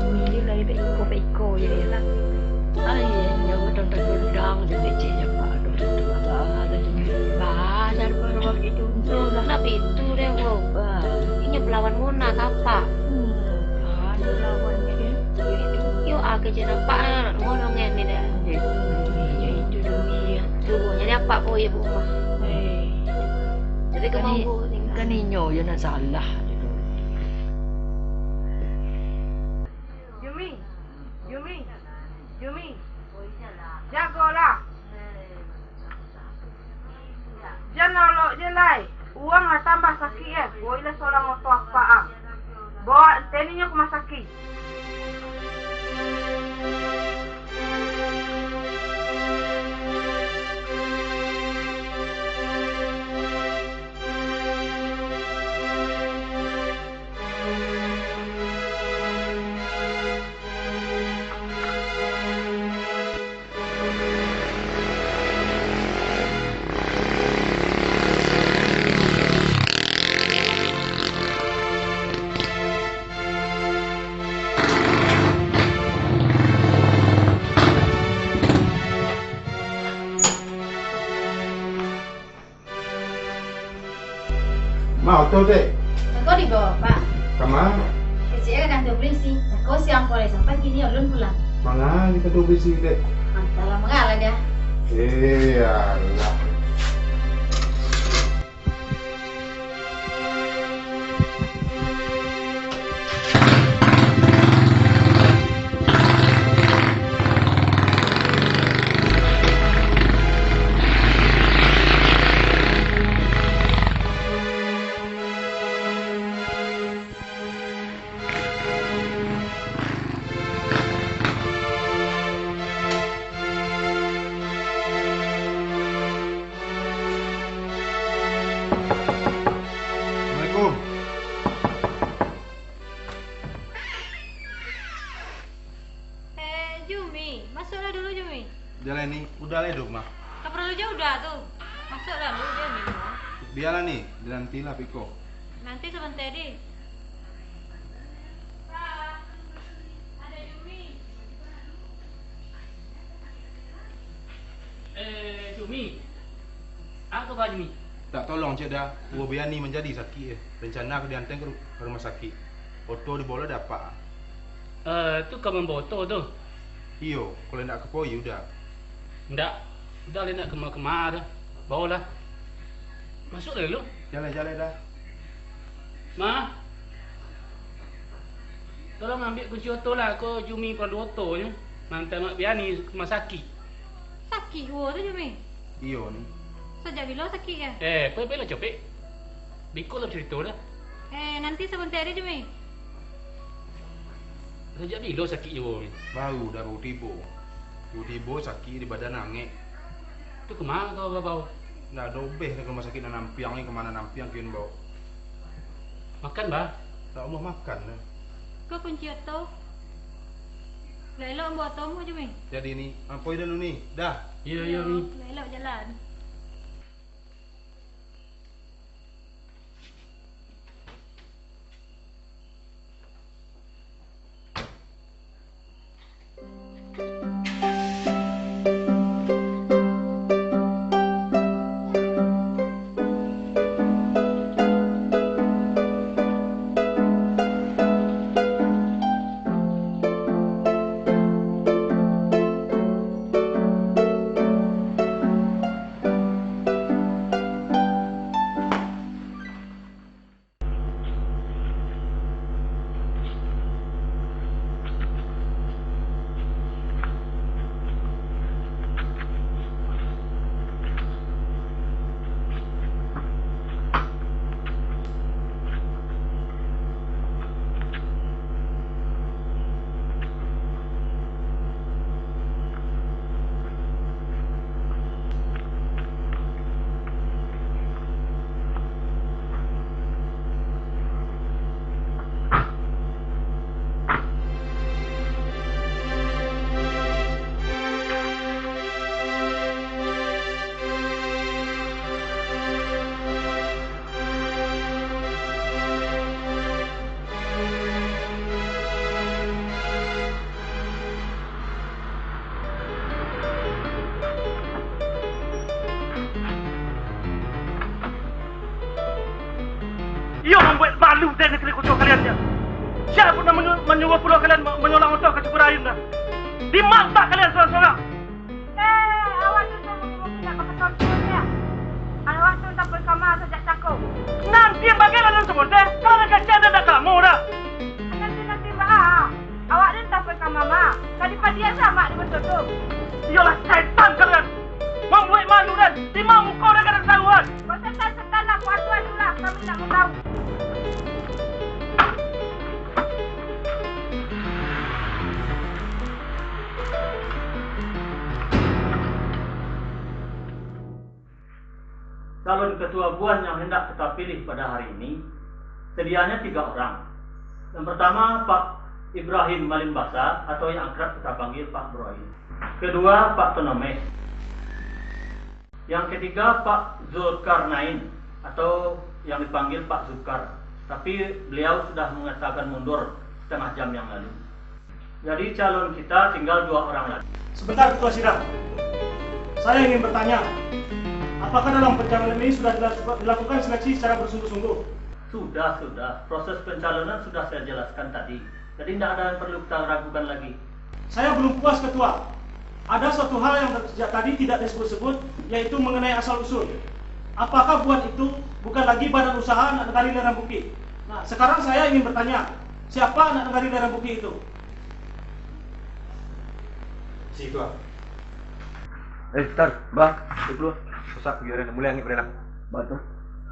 Umi tu lai baiko-baiko je lah. Ai, inyo gadang-gadang je keceknyo, Pak. Aduh, aduh, aduh, aduh. Basar baru waktu itu. Tapi itu deh, Bob. Ah, inyo pelawan Mona, kapak. Hmm, ado lawan je. Yo, ah, kecek nampak, ah, ngolong kan ni dah. Yo, itu demi dia. Tuh, jadi apa kau ya, Bu, mah? Eh. Jadi kan kemampu i-, kan inyo je nak salah. Yumi, Yumi, Yumi, jagolah. Jan olok je lai. Uang lah tambah sakik, eh. Woi lah solang oto apak ang. Bawa teninyo ke rumah sakik. Ma oto, Dek? Tako dibawa, Pak. Kama? Kecek ka kantua polisi. Tako siang ko lai sampai kini alun pulang. Manga di kantua polisi, Dek? Antahlah, mangalah dia. Eh, alah. Assalamualaikum. Eh, Jumi, masuklah dulu, Jumi. Udah lah, Ni, udah lah di rumah. Ka paralu jauah udah tu. Masuak lalu, jan bilo. Bialah ni, dinantilah Piko. Nanti sabanta, deh. Eh, Jumi. Apo kaba, Jumi? Tak tolong, cek Da. Uwo Biani manjadi sakik, eh. Rencana ka diantaan ka ru-, ka rumah sakik. Oto dibawo lah dapek. Eh, tu ka mambawo oto tu? Iyo, kalau indak ka Poyu, Da. Indak. Udah lah, indak kama-kama tu. Bawolah. Masuaklah dulu. Jaleh, jaleh, Da. Ma, tolong ambiak kunci oto lah, ko Jumi paralu otonyo, maanta Mak Biani ka rumah sakik. Sakik juo tu, Jumi? Iyo, Ni. Sajak bilo sakiknyo? Eh, pai-pailah capek. Biko lah carito dah. Eh, nanti sabanta deh, Jumi. Sajak bilo sakiknyo, Ni? Baru, Da, baru tibo. Tibo-tibo sakik di badan angek. Tu kama ka bawo? Ndak dobeh ka rumah sakik nan ampiang ni, kama nan ampiang pian bawo. Makan, Bah? Ndak amuah makan, Da. Ko kunci oto. Lah elok ambo oto mu, Jumi. Jadi, Ni, ampoi dulu, Ni. Dah. Iyo, iyo, Ni. Lah elok jalan. Iyo mambuek malu dek negeri koto kalian, ya. Sia pun nan manyu-, manyuruah pulo kalian ma-, manyulang oto ka Cukurain, dah? Di ma utak kalian surang-surang? Eh, awak tu samo-samo punyo bakato ya. Awak tu tampoi kama sajak cako. Nanti bagaimana nan sabonta? Kalau nan kasian dan dak kamu dah. Nanti, nanti, bah. Awak ni tampoi kama mah. Tadi padian samak di batutu. Iyolah, setan kalian. Mambuek malu dan di ma muko dah kada tahu kan. Kok setan-setan lah, kuat-kuat lah. Kami nak mau tahu. Calon ketua buan yang hendak kita pilih pada hari ini, sedianya tiga orang. Yang pertama, Pak Ibrahim Malimbasa atau yang akrab kita panggil Pak Broy. Kedua, Pak Tonomeh. Yang ketiga, Pak Zulkarnain atau yang dipanggil Pak Zukar. Tapi beliau sudah mengatakan mundur setengah jam yang lalu. Jadi calon kita tinggal dua orang lagi. Sebentar, Ketua Sidang. Saya ingin bertanya, apakah dalam pencalonan ini sudah dilakukan, dilakukan seleksi secara bersungguh-sungguh? Sudah, sudah. Proses pencalonan sudah saya jelaskan tadi. Jadi tidak ada yang perlu kita ragukan lagi. Saya belum puas, Ketua. Ada suatu hal yang sejak tadi tidak disebut-sebut, yaitu mengenai asal-usul. Apakah buan itu bukan lagi badan usaha Anak Nagari Lereng Bukik? Nah, sekarang saya ingin bertanya, siapa Anak Nagari Lereng Bukik itu? Situ, ah. Eh, Tar, Bah, tu keluar. Susah pergi orang, mulai angin berenang. Bah tu.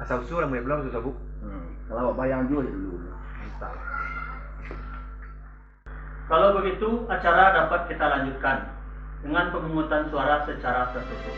Asal-usul lah mulai belum susah, Bu. Hmm, kalau awak bayang juo dulu. Mantap. Kalau begitu, acara dapat kita lanjutkan dengan pemungutan suara secara tertutup.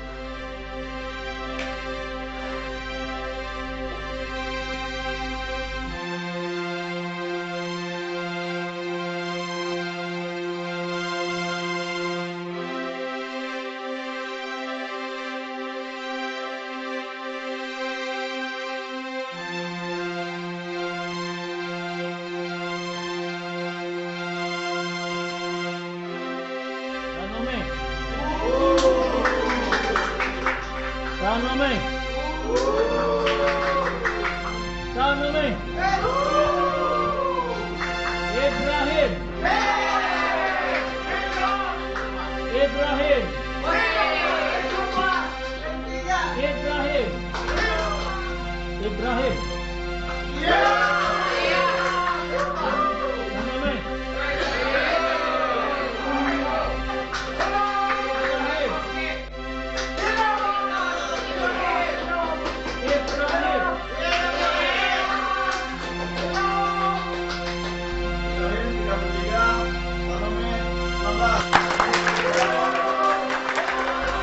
Ibrahim.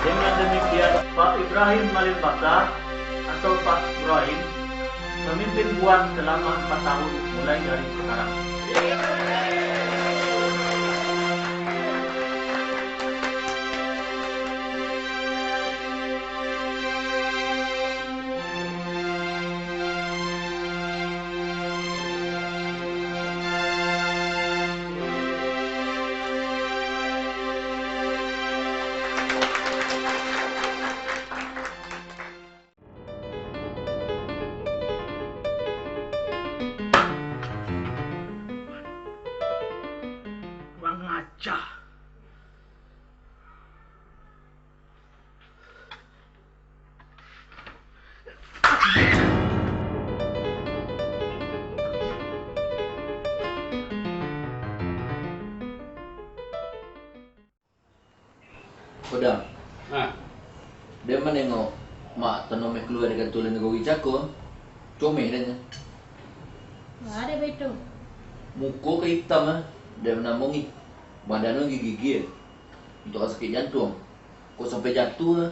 Dengan demikian, Pak Ibrahim Malin Bakar atau Pak Ibrahim memimpin Buan selama empat tahun mulai dari sekarang. Kurang aja. Kodang. Ha. Den manengok Mak Tanomeh kalua dari kantua nagori cako, comeh den nyo. Baa dek baitu? Muko ka itam, ah, dek manambongih. Badan tu gigiah. Untuak sakik jantuang. Kok sampai jatuah, ah.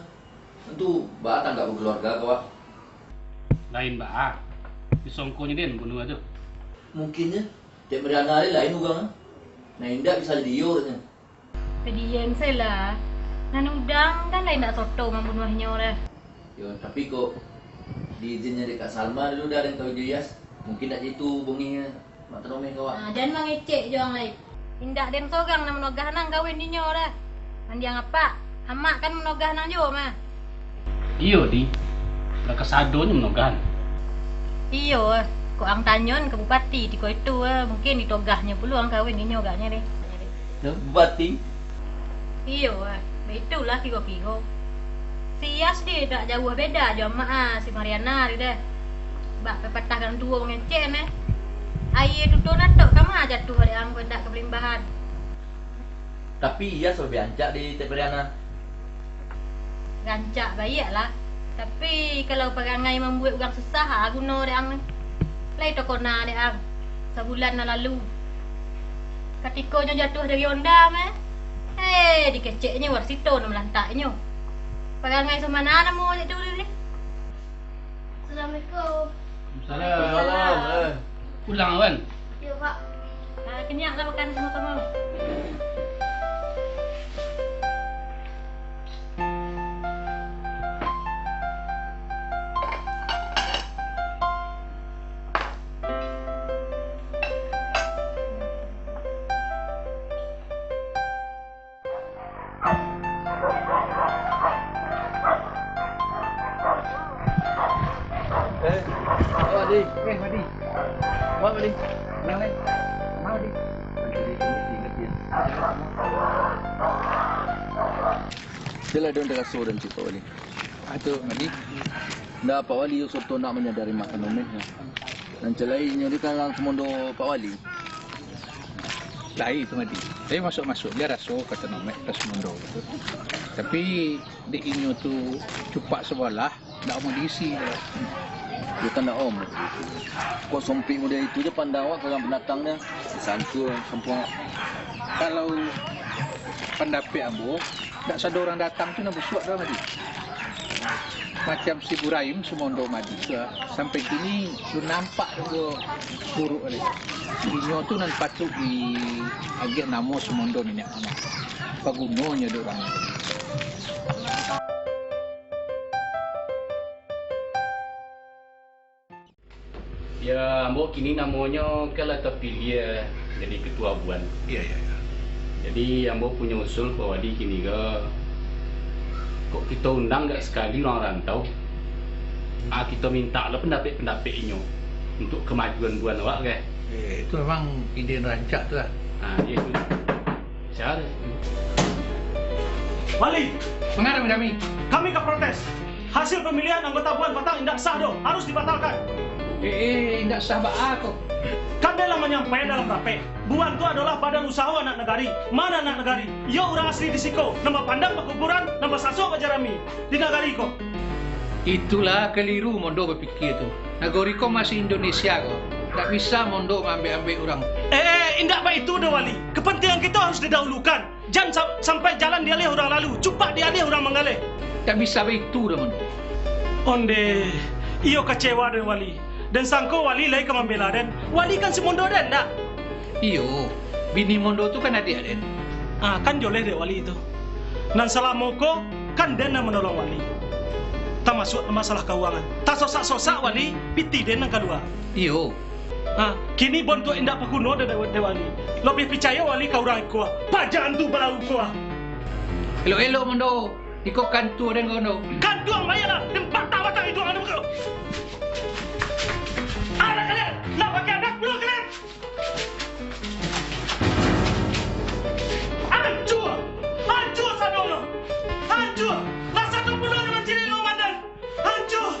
Tantu baa tanggap kaluarga ko, Wak? Lain baa. Disongkonyo den bunuah tu. Mungkinnyo, dek Mariana ari lain urang, ah. Nah, indak bisa jadi iyo, katnyo. Padiam sajolah. Nan udang kan lai indak soto mambunuahnyo lah. Yo, tapi kok diizinnyo dek Kak Salma dulu dah, den kawin jo Iyas. Mungkin ndak jadi tu bungihnyo, Mak Tanomeh ko, Wak. Ah, jan mangecek jo urang lai. Indak den sorang nan manogah nang kawin inyo dah. Mandiang apak, amak kan manogah nang juo mah. Iyo, Di. Lah kasadonyo manogah. Iyo, kok ang tanyon ka bupati tiko itu, mungkin ditogahnyo pulo ang kawin inyo agaknyo deh. Yo, bupati? Iyo, baitulah kiro-kiro. Si Iyas deh dak jauah beda jo amak ah, si Mariana deh. Bak pepatah urang tuo mangecek neh. Aia tuto natok kama jatuah dek ang kok indak ka balimbahan. Tapi Iyas labiah rancak di Tek Mariana. Rancak baiak lah. Tapi kalau parangai mambuek urang susah, ha guno dek ang. Lai takona dek ang sabulan nan lalu. Katiko nyo jatuah dari onda mah, eh, dikeceknyo Warsito nan malantaknyo. Parangai samana namo dek tu deh. Assalamualaikum. Salam. Salam. Eh. Pulang, Wan. Yo, Pak. Ah, kenyang lah makan sama-sama. Eh, oh, Adi. Eh, Madi. Wah, Madi. Tenang, Madi. Tenang, Madi. Itulah dia taraso dan cik Pak Wali. Ah, tu, Madi. Ndak, Pak Wali, soto nak manyadari makan omeh. Nan calai inyo di kalang semondo Pak Wali. Lai tu, Madi. Tapi masuk-masuk, bia raso kata nomek ka semondo tu. Tapi, dek inyo tu cupak sabalah, ndak amuah diisi. Yo kan ndak amuah. Kok sompik model itu je pandang awak ka urang pendatang nyo. Disantua, sampuang. Kalau pandapek ambo, ndak sado urang datang tu nan busuak doh, Madi. Macam si Buraim, sumondo Madi tu, sampai kini alun nampak doh buruak lai. Inyo tu nan patuik diagiah namo sumondo niniak mamak. Pagunonyo dek urang. Ya, ambo kini namonyo kan lah tapiliah jadi ketua buan. Iya, iya, iya. Jadi, ambo punyo usul, Pak Wali, kini ko, kok kito undang gak sakali urang rantau, ah, kito mintak lo pandapek-pandapek inyo untuk kemajuan buan awak, keh? Eh, itu memang ide rancak tu lah. Ah, iya, itu. Siapa? Wali! Manga kami? Kami ka protes. Hasil pamilihan anggota buan patang indak sah doh, harus dibatalkan. Eh, eh, indak sah baa ko? Kan den lah manyampaian dalam rapek, Buan tu adolah badan usaho anak nagari. Mano anak nagari? Iyo urang asli di siko, nan bapandang bakuburan, nan basasok bajarami di nagari ko. Itulah kaliru Mondo bapikia tu. Nagori ko masih Indonesia ko. Ndak bisa Mondo maambek-ambek urang. Eh, eh, indak baitu doh, Wali. Kapantingan kito harus didahulukan. Jan sa-, sampai jalan dialih urang lalu, cupak dialih urang manggaleh. Ndak bisa baitu doh, Mondo. Ondeh, iyo kacewa den, Wali. Den sangko Wali lai ka mambela den. Wali kan si Mondo den, ndak? Iyo, bini Mondo tu kan adiak den. Ah, kan joleh dek Wali tu. Nan salamo ko, kan den nan manolong Wali. Tamasuak masalah kauangan. Tasosak-sosak Wali, pitih den nan kalua. Iyo. Ha, kini bontuak indak baguno dek, dek, dek Wali. Labiah picayo Wali ka urang iko, paja antu balau ko. Elok-elok Mondo, iko kantua den ko, Mondo. Kantua, bayalah, den patah batang iduang anu ko. Anak kalian, nak pakai anak pulang kalian. Hancur, hancur sadonyo. Hancur, lah sado pulang mancari rumah den. Hancur!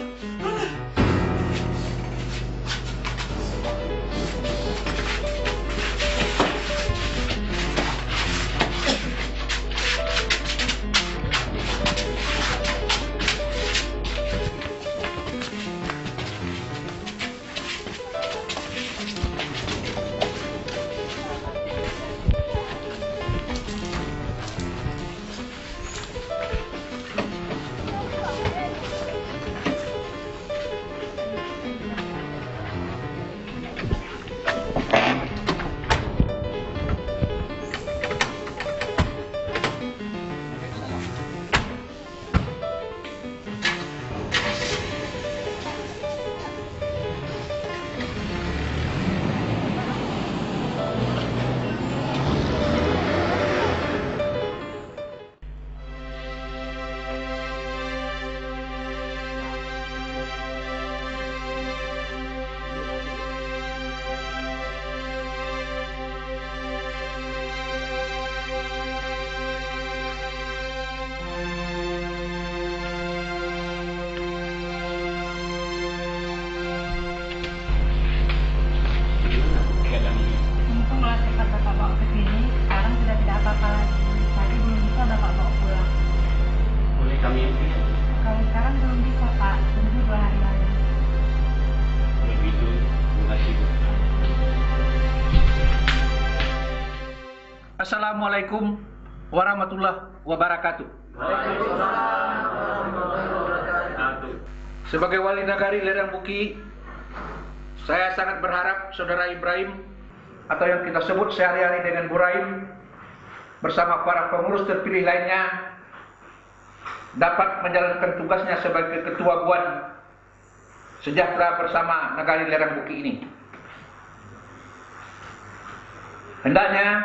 Untung lah cepat Bapak bawa ke sini, sekarang sudah tidak apa-apa lagi. Tapi belum bisa Bapak bawa pulang. Boleh kami ambil? Kalau sekarang belum bisa, Pak. Tunggu dua hari lagi. Kalau begitu, terima kasih, Bu. Assalamualaikum warahmatullahi wabarakatuh. Sebagai wali nagari Lereng Bukik, saya sangat berharap Saudara Ibrahim, atau yang kita sebut sehari-hari dengan Buraim, bersama para pengurus terpilih lainnya, dapat menjalankan tugasnya sebagai ketua Buan Sejahtera Bersama Nagari Lereng Bukik ini. Hendaknya,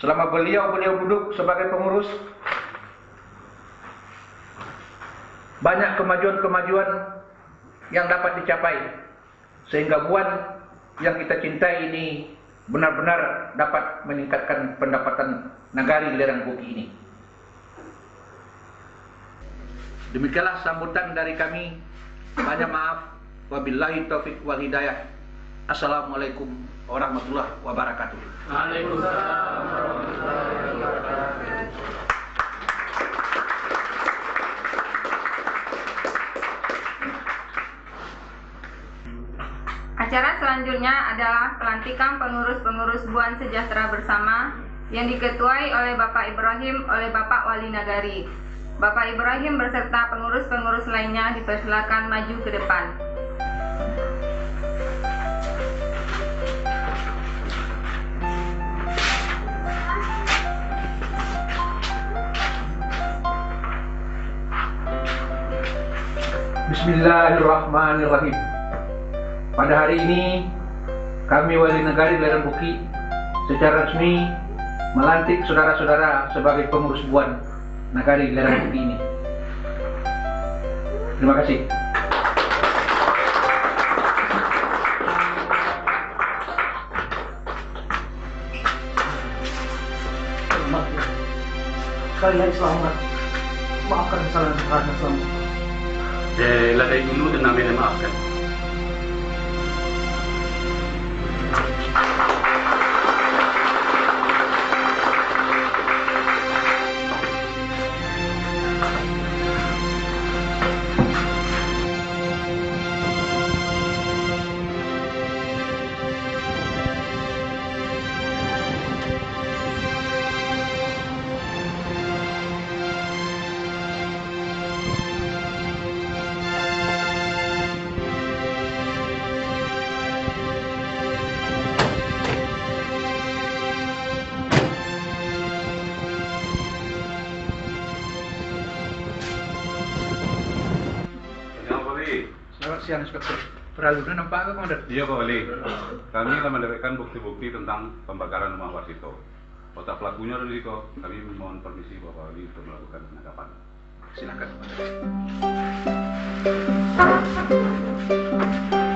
selama beliau-beliau duduk sebagai pengurus, banyak kemajuan-kemajuan yang dapat dicapai, sehingga Buan yang kita cintai ini benar-benar dapat meningkatkan pendapatan nagari Lereng Bukik ini. Demikianlah sambutan dari kami. Banyak maaf. Wabillahi taufik wal hidayah. Assalamualaikum warahmatullahi wabarakatuh. Waalaikumsalam warahmatullahi wabarakatuh. Acara selanjutnya adalah pelantikan pengurus-pengurus Buan Sejahtera Bersama yang diketuai oleh Bapak Ibrahim, oleh Bapak Wali Nagari. Bapak Ibrahim beserta pengurus-pengurus lainnya dipersilakan maju ke depan. Bismillahirrahmanirrahim. Pada hari ini, kami Wali Nagari Lereng Bukik secara resmi melantik saudara-saudara sebagai pengurus Buan Nagari Lereng Bukik ini. Terima kasih. Kalian selamat. Maafkan kesalahan-kesalahan yang selama ini. Eh, lah dari dulu tu namanya maafkan. Siang, Inspektur. Paralu tu nampak ke, Komandan? Iyo, Pak Wali. Kami lah mandapekkan bukti-bukti tantang pambakaran rumah Warsito. Otak pelakunyo ado di siko. Kami mohon permisi, Bapak Wali, untuk melakukan penangkapan. Silakan, Komandan.